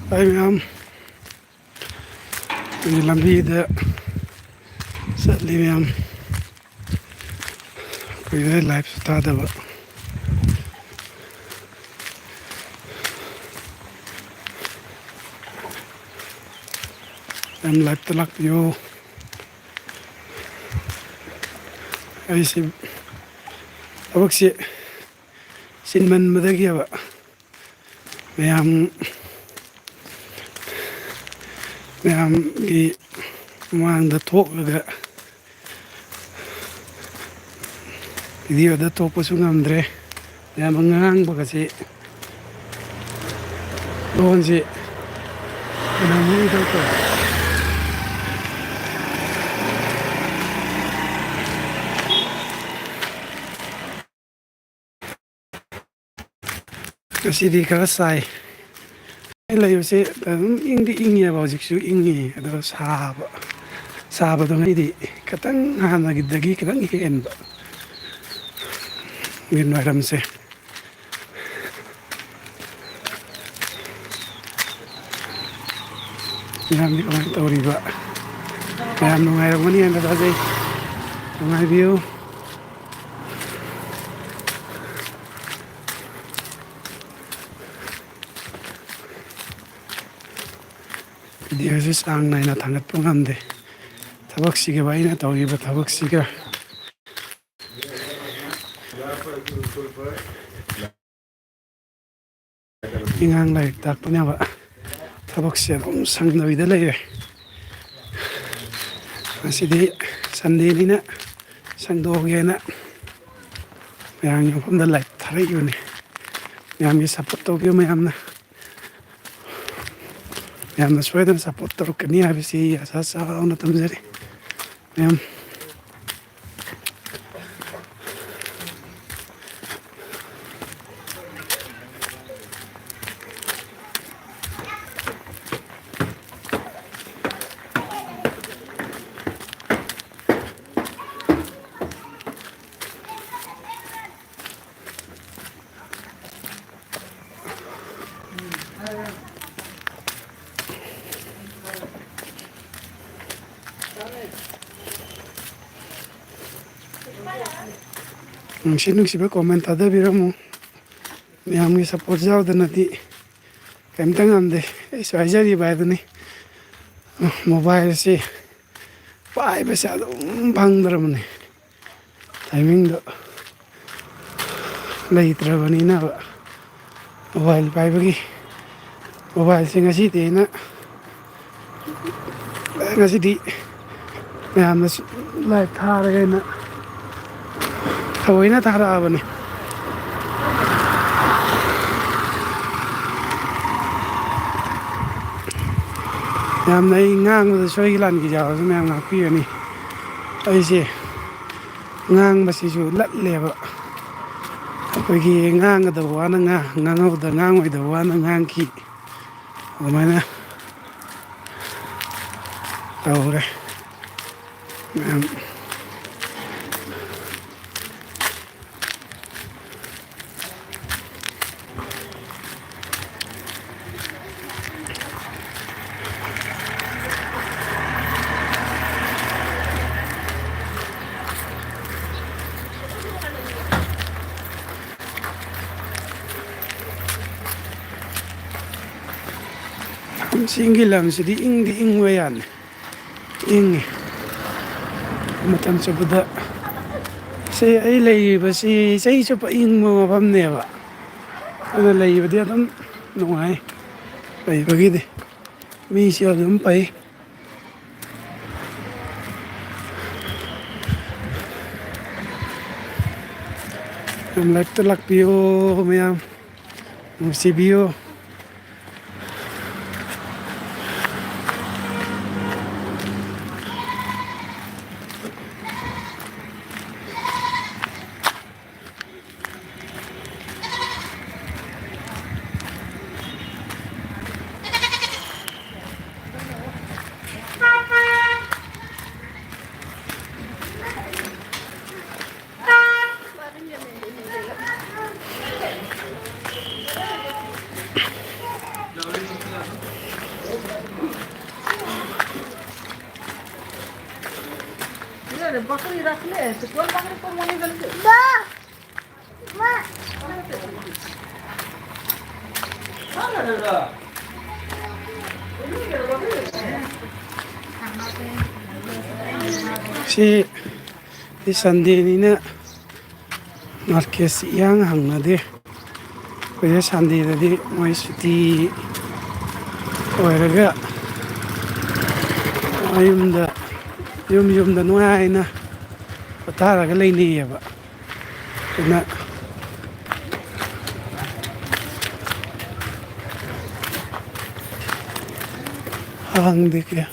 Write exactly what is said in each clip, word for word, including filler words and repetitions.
ꯍꯥꯏ ꯃꯌꯥꯝ, ꯑꯩꯈꯣꯏꯒꯤ ꯂꯝꯕꯤꯗ ꯆꯠꯂꯤ ꯃꯌꯥꯝ꯫ ꯀꯨꯏꯔꯦ ꯂꯥꯏꯞꯁꯨ ꯊꯥꯗꯕ꯫ ꯌꯥꯝ ꯂꯥꯏꯞꯇ ꯂꯥꯛꯄꯤꯌꯣ꯫ ꯑꯩꯁꯤ ꯊꯕꯛꯁꯤ ꯆꯤꯟꯃꯟꯕꯗꯒꯤꯕ ꯃꯌꯥꯝ, ꯃꯌꯥꯝꯒꯤ ꯃꯃꯥꯡꯗ ꯊꯣꯛꯂꯒ ꯚꯤꯗꯤꯑꯣꯗ ꯊꯣꯛꯄꯁꯨ ꯉꯝꯗ꯭ꯔꯦ꯫ ꯃꯌꯥꯝ ꯉꯥꯡꯕꯒꯁꯤ ꯂꯣꯟꯁꯤ ꯀꯩꯅꯣꯝꯃ ꯏꯇꯧ ꯇꯧꯏ꯫ ꯉꯁꯤꯗꯤ ꯈꯔ ꯁꯥꯏ꯫ ꯑꯩ ꯂꯩꯕꯁꯦ ꯑꯗꯨꯝ ꯏꯪꯗꯤ ꯏꯪꯉꯦꯕ, ꯍꯧꯖꯤꯛꯁꯨ ꯏꯪꯉꯤ, ꯑꯗꯣ ꯁꯥꯕ, ꯁꯥꯕꯗꯣ ꯉꯁꯤꯗꯤ ꯈꯤꯇꯪ ꯍꯥꯟꯅꯒꯤꯗꯒꯤ ꯈꯤꯇꯪ ꯍꯦꯟꯕ ꯅꯨꯡꯊꯤꯜ ꯋꯥꯏꯔꯝꯁꯦ꯫ ꯃꯌꯥꯝꯗꯤ ꯀꯃꯥꯏꯅ ꯇꯧꯔꯤꯕ? ꯃꯌꯥꯝ ꯅꯨꯡꯉꯥꯏꯔꯝꯒꯅꯤ ꯍꯥꯏꯅ ꯊꯥꯖꯩ꯫ ꯅꯨꯡꯉꯥꯏꯕꯤꯌꯨ꯫ ꯚꯤꯗꯤꯑꯣꯁꯤ ꯆꯥꯡ ꯅꯥꯏꯅ ꯊꯥꯡꯒꯠꯄ ꯉꯝꯗꯦ꯫ ꯊꯕꯛꯁꯤꯒ, ꯑꯩꯅ ꯇꯧꯔꯤꯕ ꯊꯕꯛꯁꯤꯒ꯫ ꯑꯉꯥꯡ ꯂꯥꯏꯔꯤꯛ ꯇꯥꯛꯄꯅꯦꯕ꯫ ꯊꯕꯛꯁꯦ ꯑꯗꯨꯝ ꯁꯪꯗꯕꯤꯗ ꯂꯩꯔꯦ꯫ ꯉꯁꯤꯗꯤ ꯁꯟꯗꯦꯅꯤꯅ ꯁꯪꯗꯣꯛꯑꯒꯦꯅ ꯃꯌꯥꯝꯒꯤ ꯃꯐꯝꯗ ꯂꯥꯏꯚ ꯊꯥꯔꯛꯏꯕꯅꯤ꯫ ꯃꯌꯥꯝꯒꯤ ꯁꯞꯄꯣꯔꯠ ꯇꯧꯕꯤꯌꯨ꯫ ꯃꯌꯥꯝꯅ, ꯃꯌꯥꯝꯅ ꯁꯣꯏꯗꯅ ꯁꯞꯄꯣꯔꯠ ꯇꯧꯔꯛꯀꯅꯤ ꯍꯥꯏꯕꯁꯤ ꯑꯩ ꯑꯁꯥ ꯆꯥꯎꯅ ꯊꯝꯖꯔꯤ꯫ ꯃꯌꯥꯝ ꯅꯨꯡꯁꯤ ꯅꯨꯡꯁꯤꯕ ꯀꯣꯃꯦꯟ ꯊꯥꯗꯕꯤꯔꯝꯃꯨ꯫ ꯃꯌꯥꯝꯒꯤ ꯁꯞꯄꯣꯔꯠ ꯌꯥꯎꯗꯅꯗꯤ ꯀꯩꯝꯇ ꯉꯝꯗꯦ꯫ ꯑꯩꯁꯨ ꯍꯥꯏꯖꯔꯤꯕ ꯍꯥꯏꯗꯨꯅꯤ꯫ ꯃꯣꯕꯥꯏꯜꯁꯤ ꯄꯥꯏꯕꯁꯦ ꯑꯗꯨꯝ ꯐꯪꯗ꯭ꯔꯕꯅꯤ꯫ ꯇꯥꯏꯃꯤꯡꯗꯣ ꯂꯩꯇ꯭ꯔꯕꯅꯤꯅꯕ꯫ ꯃꯣꯕꯥꯏꯜ ꯄꯥꯏꯕꯒꯤ, ꯃꯣꯕꯥꯏꯜꯁꯦ ꯉꯁꯤꯗꯤ ꯑꯩꯅ, ꯉꯁꯤꯗꯤ ꯃꯌꯥꯝꯅꯁꯨ ꯂꯥꯏꯚ ꯊꯥꯔꯒꯦꯅ ꯊꯑꯣꯏꯅ ꯊꯥꯔꯛꯑꯕꯅꯤ꯫ ꯌꯥꯝꯅ ꯑꯩ ꯉꯥꯡꯕꯗ ꯁꯣꯏꯈꯤ ꯂꯥꯟꯈꯤ ꯌꯥꯎꯔꯁꯨ ꯃꯌꯥꯝ ꯉꯥꯛꯄꯤꯒꯅꯤ꯫ ꯑꯩꯁꯦ ꯉꯥꯡꯕꯁꯤꯁꯨ ꯂꯠꯂꯦꯕ꯫ ꯑꯩꯈꯣꯏꯒꯤ ꯉꯥꯡꯒꯗꯕ ꯋꯥꯅ ꯉꯥꯡ, ꯉꯥꯡꯍꯧꯗ, ꯉꯥꯡꯉꯣꯏꯗꯕ ꯋꯥꯅ ꯉꯥꯡꯈꯤ꯫ ꯑꯗꯨꯃꯥꯏꯅ ꯇꯧꯔꯦ ꯃꯌꯥꯝ꯫ ꯆꯤꯡꯒꯤ ꯂꯝꯁꯤꯗꯤ ꯏꯪꯗꯤ ꯏꯪꯕ ꯌꯥꯅꯤ꯫ ꯏꯪꯉꯤ꯫ ꯃꯇꯝ ꯆꯨꯞꯄꯗ ꯁꯤ ꯑꯩ ꯂꯩꯔꯤꯕꯁꯤ ꯆꯍꯤ ꯆꯨꯞꯄ ꯏꯪꯕ ꯃꯐꯝꯅꯦꯕ꯫ ꯑꯗꯨꯅ ꯂꯩꯕꯗꯤ ꯑꯗꯨꯝ ꯅꯨꯡꯉꯥꯏ ꯂꯩꯕꯒꯤꯗꯤ꯫ ꯃꯤꯁꯨ ꯑꯗꯨꯝ ꯐꯩ꯫ ꯌꯥꯝ ꯂꯥꯏꯛꯇ ꯂꯥꯛꯄꯤꯌꯨ ꯃꯌꯥꯝ, ꯅꯨꯡꯁꯤꯕꯤꯌꯨ꯫ बकरी रख ले, तो कौन बकरी को मने बन के? ꯁꯤ, ꯁꯤ ꯁꯟꯗꯦꯅꯤꯅ ꯃꯥꯔꯀꯦꯠꯁꯤ ꯏꯍꯥꯡ ꯍꯥꯡꯅꯗꯦ꯫ ꯑꯩꯈꯣꯏꯁꯦ ꯁꯟꯗꯦꯗꯗꯤ ꯃꯣꯏ ꯁꯨꯇꯤ ꯑꯣꯏꯔꯒ ꯃꯌꯨꯝꯗ, ꯌꯨꯝ ꯌꯨꯝꯗ ꯅꯨꯡꯉꯥꯏꯅ ꯄꯣꯊꯥꯔꯒ ꯂꯩꯅꯩꯌꯦꯕ꯫ ꯑꯗꯨꯅ ꯍꯥꯡꯗꯦ ꯀꯌꯥ꯫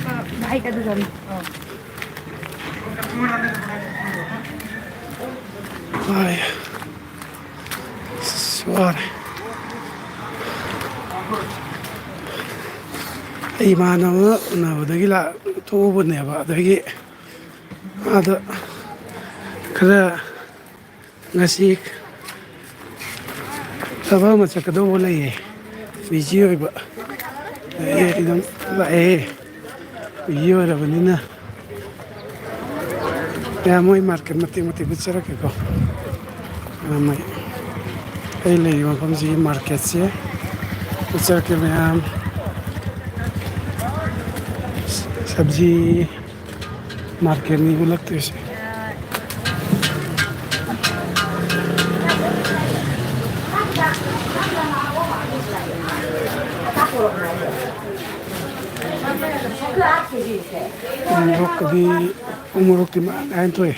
हाँ, भाई का दुकान। ꯍꯣꯏ꯫ ꯑꯁ, ꯋꯥꯔꯦ꯫ ꯑꯩ ꯏꯃꯥꯟꯅꯕ ꯎꯅꯕꯗꯒꯤ ꯂꯥꯛ-, ꯊꯣꯛꯎꯕꯅꯦꯕ꯫ ꯑꯗꯒꯤ ꯑꯥꯗ ꯈꯔ ꯉꯁꯤ ꯊꯕꯛ ꯑꯃ ꯆꯠꯀꯗꯧꯕ ꯂꯩꯌꯦ, ꯕꯤꯖꯤ ꯑꯣꯏꯕ꯫ ꯑꯩ ꯑꯗꯨꯝ ꯂꯥꯛꯑꯦ, ꯕꯤꯖꯤ ꯑꯣꯏꯔꯕꯅꯤꯅ꯫ ꯃꯌꯥꯝ ꯃꯣꯏ ꯃꯥꯔꯀꯦꯠ ꯃꯇꯦꯛ ꯃꯇꯦꯛ ꯎꯠꯆꯔꯛꯀꯦꯀꯣ꯫ ꯃꯌꯥꯝ ꯃꯣꯏ ꯑꯩ ꯂꯩꯔꯤꯕ ꯃꯐꯝꯁꯤꯒꯤ ꯃꯥꯔꯀꯦꯠꯁꯦ ꯎꯠꯆꯔꯛꯀꯦ ꯃꯌꯥꯝ꯫ ꯁꯕꯖꯤ ꯃꯥꯔꯀꯦꯠꯅꯤ ꯎꯠꯂꯛꯇꯣꯏꯁꯦ꯫ ꯎꯃꯣꯔꯣꯛꯀꯗꯤ, ꯎꯃꯣꯔꯣꯛꯇꯤ ꯃꯔꯥꯡ ꯀꯥꯏꯅ ꯊꯣꯛꯑꯦ꯫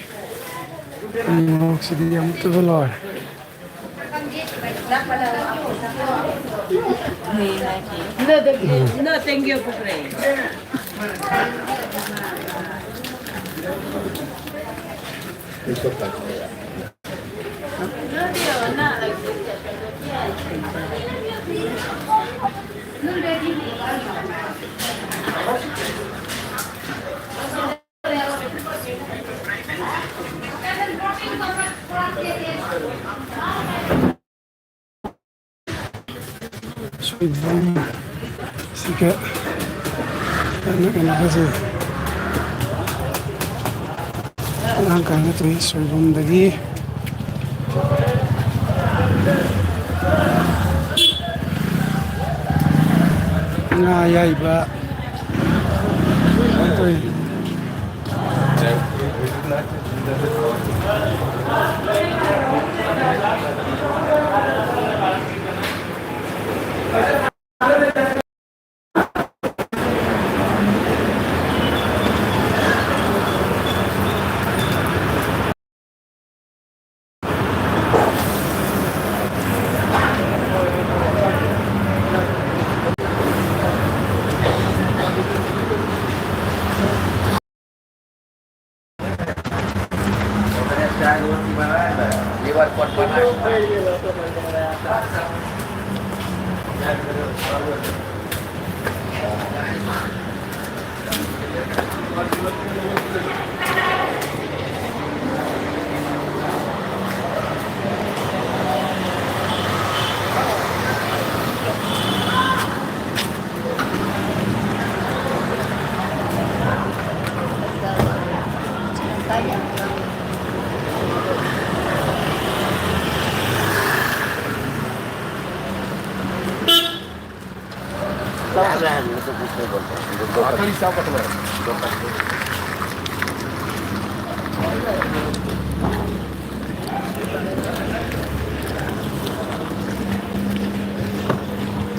ꯎꯃꯣꯔꯣꯛꯁꯤꯗꯤ ꯑꯃꯨꯛꯇꯣꯏꯕ ꯂꯣꯏꯔꯦ꯫ No, the, no, thank you for praying. ꯁꯣꯏꯕꯨꯝ꯫ ꯁꯤꯒ ꯀꯩꯅꯣ, ꯀꯩꯅꯣꯒꯁꯦ ꯃꯔꯥꯡ ꯀꯥꯏꯅ ꯊꯣꯛꯏ꯫ ꯁꯣꯏꯕꯨꯝꯗꯒꯤ ꯉꯥ ꯑꯌꯥꯏꯕ ꯀꯃꯥꯏꯅ ꯇꯧꯔꯤ?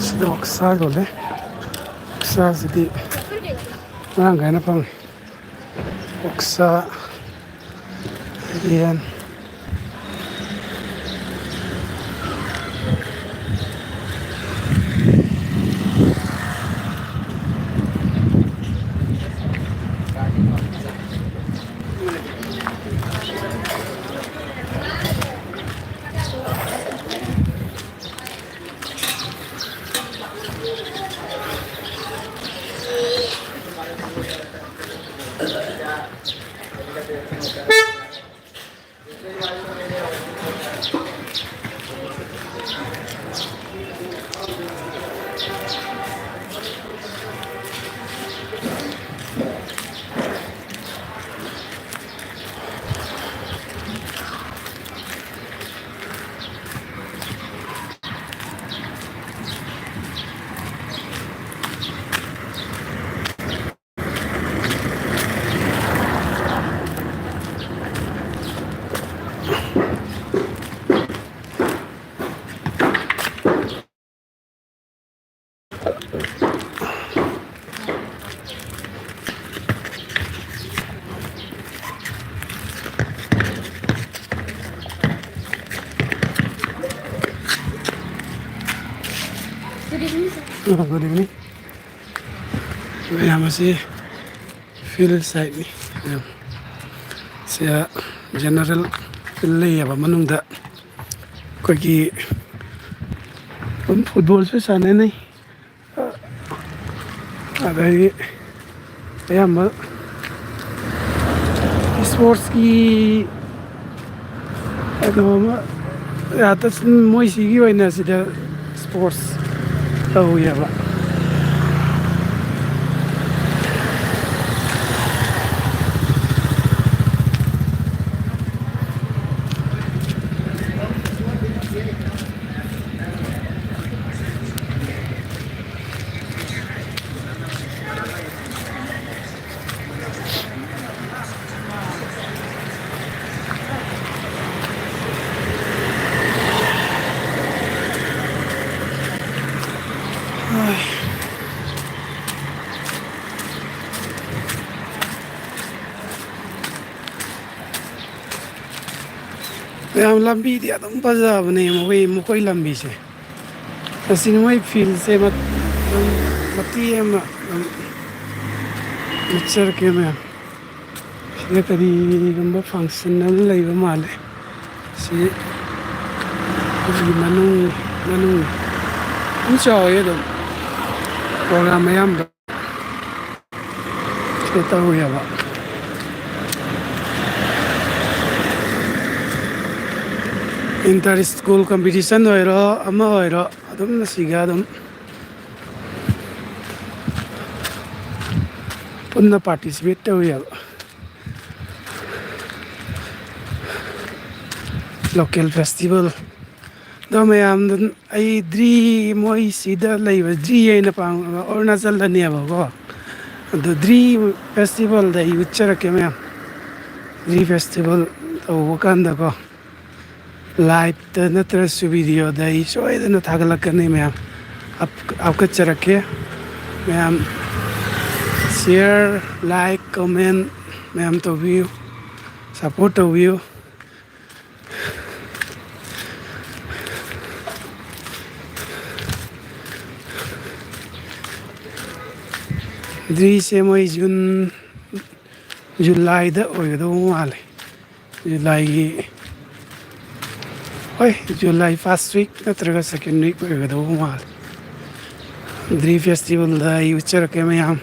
ꯁꯤꯗ ꯑꯣꯛꯁꯥ ꯌꯣꯜꯂꯦ꯫ ꯑꯣꯛꯁꯥꯁꯤꯗꯤ ꯃꯔꯥꯡ ꯀꯥꯏꯅ ꯐꯪꯉꯤ꯫ ꯑꯣꯛꯁꯥ, ꯌꯦꯟ꯫ Good evening. ꯃꯌꯥꯝ ꯑꯁꯤ field siteꯅꯤ꯫ ꯃꯌꯥꯝ ꯁꯤ general field ꯂꯩꯌꯦꯕ ꯃꯅꯨꯡꯗ꯫ ꯑꯩꯈꯣꯏꯒꯤ ꯑꯗꯨꯝ footballꯁꯨ ꯁꯥꯟꯅꯅꯩ꯫ ꯑꯗꯒꯤ ꯑꯌꯥꯝꯕ sportsꯀꯤ ꯀꯩꯅꯣ ꯑꯃ ꯌꯥꯗ ꯁꯨꯝ ꯃꯣꯏ ꯁꯤꯒꯤ ꯑꯣꯏꯅ ꯁꯤꯗ sports ꯇꯧꯋꯦꯕ꯫ ꯃꯌꯥꯝ, ꯂꯝꯕꯤꯗꯤ ꯑꯗꯨꯝ ꯐꯖꯕꯅꯦ ꯃꯈꯣꯏ, ꯃꯈꯣꯏ ꯂꯝꯕꯤꯁꯦ꯫ ꯑꯁꯤ ꯃꯣꯏ fieldꯁꯦ ꯃꯠ-, ꯑꯗꯨꯝ ꯃꯇꯦꯛ ꯑꯃ ꯑꯗꯨꯝ ꯎꯠꯆꯔꯛꯀꯦ ꯃꯌꯥꯝ꯫ ꯁꯤꯗ ꯀꯔꯤꯒꯨꯝꯕ function ꯑꯃ ꯂꯩꯕ ꯃꯥꯜꯂꯦ꯫ ꯁꯤ ꯑꯩꯈꯣꯏꯒꯤ ꯃꯅꯨꯡ, ꯃꯅꯨꯡ ꯑꯗꯨꯝ ꯆꯥꯎꯋꯦ ꯑꯗꯨꯝ꯫ Program ꯑꯌꯥꯝꯕ ꯁꯤꯗ ꯇꯧꯋꯦꯕ꯫ Inter school competition ꯑꯣꯏꯔꯣ, ꯑꯃ ꯑꯣꯏꯔꯣ, ꯑꯗꯨꯝ ꯁꯤꯒ ꯑꯗꯨꯝ ꯄꯨꯟꯅ participate ꯇꯧꯋꯦꯕ꯫ Local festival꯫ ꯑꯗꯣ ꯃꯌꯥꯝꯗ ꯑꯩ ꯗ꯭ꯔꯤ, ꯃꯣꯏ ꯁꯤꯗ ꯂꯩꯕ ꯗ꯭ꯔꯤ ꯍꯥꯏꯅ ꯄꯥꯡ-, ꯑꯔꯨꯅꯥꯆꯜꯗꯅꯦꯕꯀꯣ꯫ ꯑꯗꯣ ꯗ꯭ꯔꯤ festivalꯗ ꯑꯩ ꯎꯠꯆꯔꯛꯀꯦ ꯃꯌꯥꯝ꯫ ꯗ꯭ꯔꯤ festival ꯇꯧꯕ ꯀꯥꯟꯗꯀꯣ꯫ Liveꯇ ꯅꯠꯇ꯭ꯔꯁꯨ videoꯗ ꯑꯩ ꯁꯣꯏꯗꯅ ꯊꯥꯒꯠꯂꯛꯀꯅꯤ ꯃꯌꯥꯝ꯫ ꯍꯥꯞ-, ꯍꯥꯞꯀꯠꯆꯔꯛꯀꯦ꯫ ꯃꯌꯥꯝ share, like, comment ꯃꯌꯥꯝ ꯇꯧꯕꯤꯌꯨ꯫ Support ꯇꯧꯕꯤꯌꯨ꯫ ꯗ꯭ꯔꯤꯁꯦ ꯃꯣꯏ ꯖꯨꯟ, ꯖꯨꯂꯥꯏꯗ ꯑꯣꯏꯒꯗꯧꯕ ꯃꯥꯜꯂꯦ꯫ ꯖꯨꯂꯥꯏꯒꯤ, ꯍꯣꯏ, ꯖꯨꯂꯥꯏ first week ꯅꯠꯇ꯭ꯔꯒ second week ꯑꯣꯏꯒꯗꯧꯕ ꯃꯥꯜꯂꯦ꯫ ꯗ꯭ꯔꯤ festivalꯗ ꯑꯩ ꯎꯠꯆꯔꯛꯀꯦ ꯃꯌꯥꯝ꯫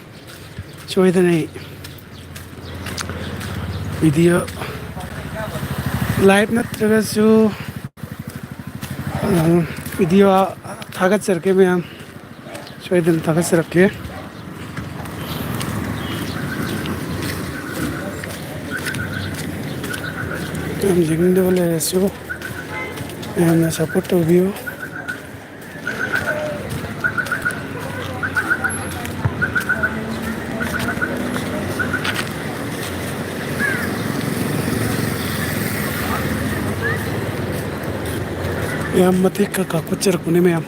ꯁꯣꯏꯗꯅ ꯑꯩ video live ꯅꯠꯇ꯭ꯔꯒꯁꯨ, ꯑ, video ꯊꯥꯒꯠꯆꯔꯛꯀꯦ ꯃꯌꯥꯝ꯫ ꯁꯣꯏꯗꯅ ꯊꯥꯒꯠꯆꯔꯛꯀꯦ꯫ ꯌꯥꯝ ꯌꯦꯡꯅꯤꯡꯗꯕ ꯂꯩꯔꯁꯨ ꯃꯌꯥꯝꯅ support ꯇꯧꯕꯤꯌꯨ꯫ ꯃꯌꯥꯝ ꯃꯇꯦꯛ ꯈꯔ ꯈꯛ ꯎꯠꯆꯔꯛꯄꯅꯦ ꯃꯌꯥꯝ꯫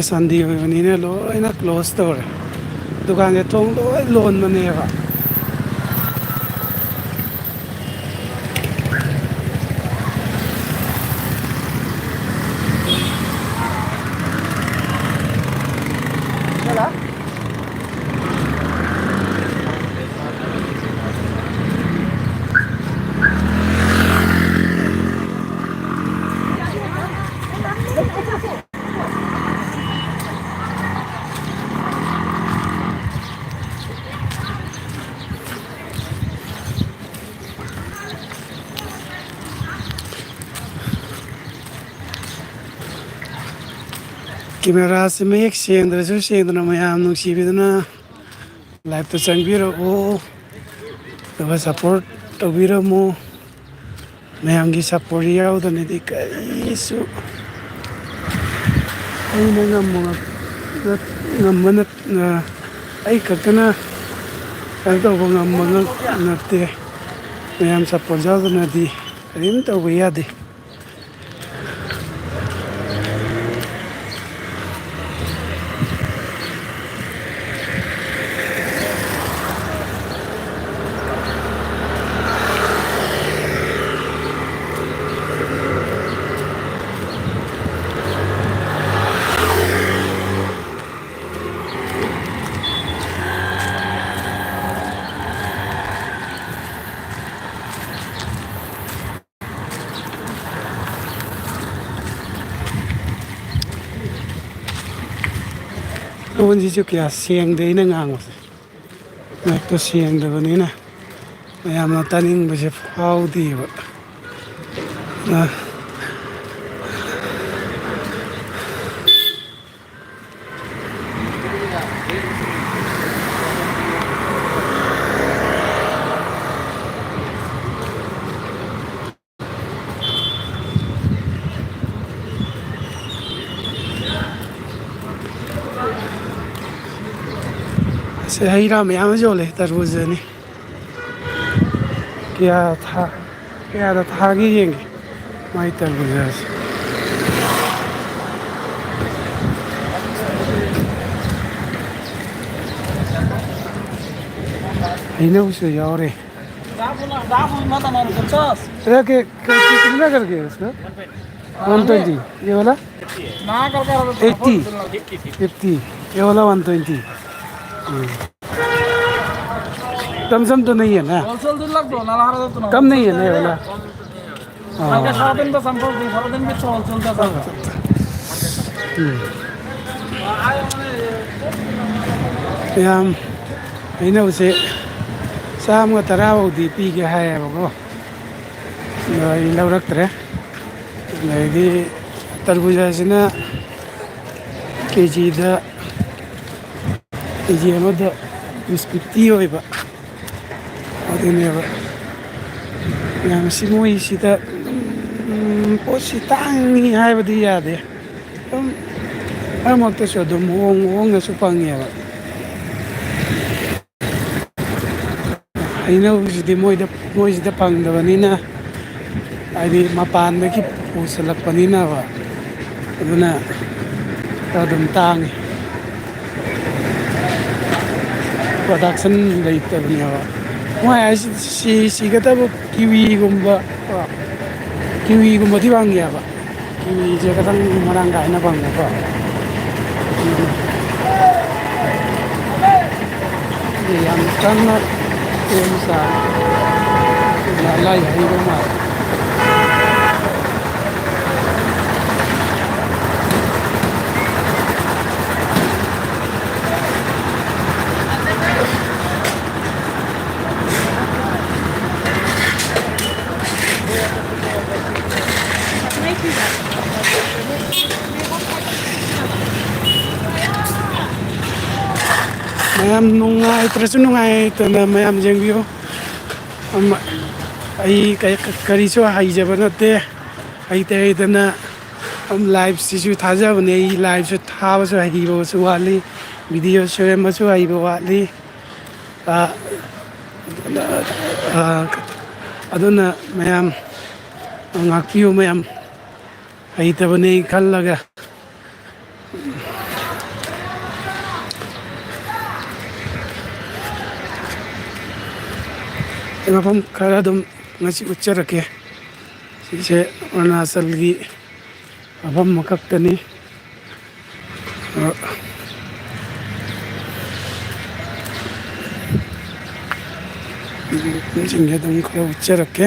Sunday ꯑꯣꯏꯕꯅꯤꯅ ꯂꯣꯏꯅ close ꯇꯧꯔꯦ꯫ ꯗꯨꯀꯥꯟꯁꯦ ꯊꯣꯡ ꯂꯣꯏ ꯂꯣꯟꯕꯅꯦꯕ꯫ Cameraꯁꯦ ꯃꯌꯦꯛ ꯁꯦꯡꯗ꯭ꯔꯁꯨ ꯁꯦꯡꯗꯅ ꯃꯌꯥꯝ ꯅꯨꯡꯁꯤꯕꯤꯗꯨꯅ liveꯇ ꯆꯪꯕꯤꯔꯛꯎ, ꯑꯗꯨꯒ support ꯇꯧꯕꯤꯔꯝꯃꯨ꯫ ꯃꯌꯥꯝꯒꯤ support ꯌꯥꯎꯗꯅꯗꯤ ꯀꯔꯤꯁꯨ ꯑꯩꯅ ꯉꯝꯕ ꯉꯝ-, ꯅꯠ-, ꯉꯝꯕ ꯅꯠ-, ꯑ, ꯑꯩ ꯈꯛꯇꯅ ꯀꯩꯅꯣ ꯇꯧꯕ ꯉꯝꯕ ꯉꯝ-, ꯅꯠꯇꯦ꯫ ꯃꯌꯥꯝ support ꯌꯥꯎꯗꯅꯗꯤ ꯀꯔꯤꯝ ꯇꯧꯕ ꯌꯥꯗꯦ꯫ ꯂꯣꯟꯁꯤꯁꯨ ꯀꯌꯥ ꯁꯦꯡꯗꯦ ꯑꯩꯅ ꯉꯥꯡꯕꯁꯦ꯫ ꯃꯌꯦꯛꯇꯣ ꯁꯦꯡꯗꯕꯅꯤꯅ ꯃꯌꯥꯝꯅ ꯇꯥꯅꯤꯡꯕꯁꯦ ꯐꯥꯎꯗꯦꯕ꯫ ꯑ, ꯑꯁꯤ ꯍꯩ ꯔꯥ ꯃꯌꯥꯝ ꯑꯃ ꯌꯣꯜꯂꯦ, ꯇꯔꯕꯨꯖꯅꯤ꯫ ꯀꯌꯥ ꯊꯥ-, ꯀꯌꯥꯗ ꯊꯥꯒꯦ ꯌꯦꯡꯒꯦ ꯃꯥꯏ ꯇꯔꯕꯨꯖꯁꯦ꯫ ꯍꯩꯅꯧꯁꯨ ꯌꯥꯎꯔꯦ꯫ दाम बोला, दाम बोला था ना, पचास। अरे, के, के, के, कितना करके है उसका? One twenty. ये वाला? ना, कर, कर, कर, एट्टी। फिफ्टी। ये वाला वन ट्वेंटी। हम्म। कम सम तो नहीं है ना? होलसेल दिन लगता है ना, ला रहा था ना। कम नहीं है ना ये वाला? हाँ। सारा दिन का संपर्क, सारा दिन भी तो होलसेल का था। ꯎꯝ꯫ ꯌꯥꯝ, ꯍꯩꯅꯧꯁꯦ ꯆꯥꯝꯃꯒ ꯇꯔꯥ ꯐꯥꯎꯗꯤ ꯄꯤꯒꯦ ꯍꯥꯏꯌꯦꯕꯀꯣ, ꯑꯗꯣ ꯑꯩ ꯂꯧꯔꯛꯇ꯭ꯔꯦ꯫ ꯑꯗꯩꯗꯤ ꯇꯔꯕꯨꯖꯥꯁꯤꯅ ꯀꯦ ꯖꯤꯗ, ꯀꯦ ꯖꯤ ꯑꯃꯗ ꯄꯤꯁ ꯐꯤꯐꯇꯤ ꯑꯣꯏꯕ꯫ ꯑꯗꯨꯅꯦꯕ꯫ ꯌꯥꯝ ꯁꯤ ꯃꯣꯏꯁꯤꯗ, ꯎꯝ, ꯄꯣꯠꯁꯤ ꯇꯥꯡꯉꯤ ꯍꯥꯏꯕꯗꯤ ꯌꯥꯗꯦ꯫ ꯑꯗꯨꯝ ꯃꯔꯛ ꯃꯔꯛꯇꯁꯨ ꯑꯗꯨꯝ ꯍꯣꯡ ꯍꯣꯡꯅꯁꯨ ꯐꯪꯉꯦꯕ꯫ ꯍꯩꯅꯧꯁꯤꯗꯤ ꯃꯣꯏꯗ, ꯃꯣꯏꯁꯤꯗ ꯐꯪꯗꯕꯅꯤꯅ, ꯍꯥꯏꯗꯤ ꯃꯄꯥꯟꯗꯒꯤ ꯄꯨꯁꯤꯜꯂꯛꯄꯅꯤꯅꯕ, ꯑꯗꯨꯅ ꯈꯔ ꯑꯗꯨꯝ ꯇꯥꯡꯉꯤ꯫ ꯄ꯭ꯔꯗꯛꯁꯟ ꯂꯩꯇꯕꯅꯦꯕ꯫ ꯃꯣꯏ ꯍꯥꯏꯁꯤ ꯁꯤ-, ꯁꯤꯒꯗꯕ ꯀꯤꯋꯤꯒꯨꯝꯕ, ꯀꯣ, ꯀꯤꯋꯤꯒꯨꯝꯕꯗꯤ ꯐꯪꯉꯦꯕ꯫ ꯀꯤꯋꯤꯁꯦ ꯈꯤꯇꯪ ꯃꯔꯥꯡ ꯀꯥꯏꯅ ꯐꯪꯕꯀꯣ꯫ ꯎꯝ꯫ ꯌꯥꯝ ꯀꯟꯅ ꯁꯦꯝ ꯁꯥꯔꯤ꯫ ꯌꯥꯝ ꯂꯥꯏ ꯍꯩꯕ ꯃꯥꯜꯂꯦ꯫ ꯃꯌꯥꯝ ꯅꯨꯡꯉꯥꯏꯇ꯭ꯔꯁꯨ ꯅꯨꯡꯉꯥꯏꯇꯅ ꯃꯌꯥꯝ ꯌꯦꯡꯕꯤꯌꯨ꯫ ꯑꯃ, ꯑꯩ ꯀꯩ-, ꯀꯔꯤꯁꯨ ꯍꯩꯖꯕ ꯅꯠꯇꯦ꯫ ꯍꯩꯇ ꯍꯩꯇꯅ ꯂꯥꯏꯞꯁꯤꯁꯨ ꯊꯥꯖꯕꯅꯦ꯫ ꯑꯩ ꯂꯥꯏꯞꯁꯨ ꯊꯥꯕꯁꯨ ꯍꯩꯕꯁꯨ ꯋꯥꯠꯂꯤ, ꯚꯤꯗꯤꯑꯣ ꯁꯦꯝꯕꯁꯨ ꯍꯩꯕ ꯋꯥꯠꯂꯤ꯫ ꯑ, ꯑ, ꯑꯗꯨꯅ ꯃꯌꯥꯝ ꯉꯥꯛꯄꯤꯌꯨ, ꯃꯌꯥꯝ ꯍꯩꯇꯕꯅꯦ ꯈꯜꯂꯒ꯫ ꯑꯩ ꯃꯐꯝ ꯈꯔ ꯑꯗꯨꯝ ꯉꯁꯤ ꯎꯠꯆꯔꯛꯀꯦ꯫ ꯁꯤꯁꯦ ꯑꯔꯨꯅꯥꯆꯜꯒꯤ ꯃꯐꯝ ꯑꯃꯈꯛꯇꯅꯤ꯫ ꯑ, ꯃꯐꯝꯁꯤꯡꯁꯦ ꯑꯗꯨꯝ ꯈꯔ ꯎꯠꯆꯔꯛꯀꯦ꯫